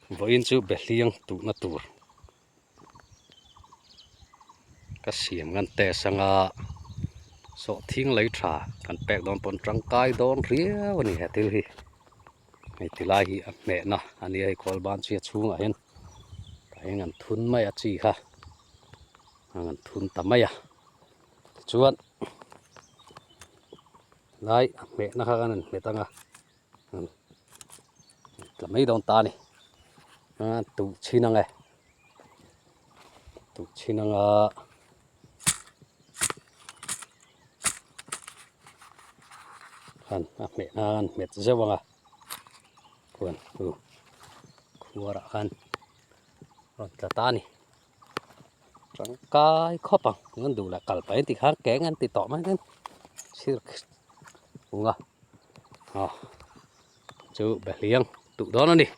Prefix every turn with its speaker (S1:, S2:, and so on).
S1: Vawiin chu behliang tuhna tur ka siam ngan test anga sawhthing lei tha kan pek dawn pawn tangkai dawn riau a ni he thil hi hei ti lai hi a hmehna a nia hei khawl ban chhia chhungah hian tah hian an thun mai a chi kha an thun ta mai a tichuan lai a hmehna kha kan han hmet anga. Tla mai dawn ta a ni a tuh chhin ang e tuh chhin anga khan a hmeh nan hmet zeuh ang a khuan chu khuarah khan rawn tla ta a ni tangkai khawp ang an duh leh kal paih an ti khan keng an ti tawh mai ten sir ung a. Aw chu behliang duh dawn a ni.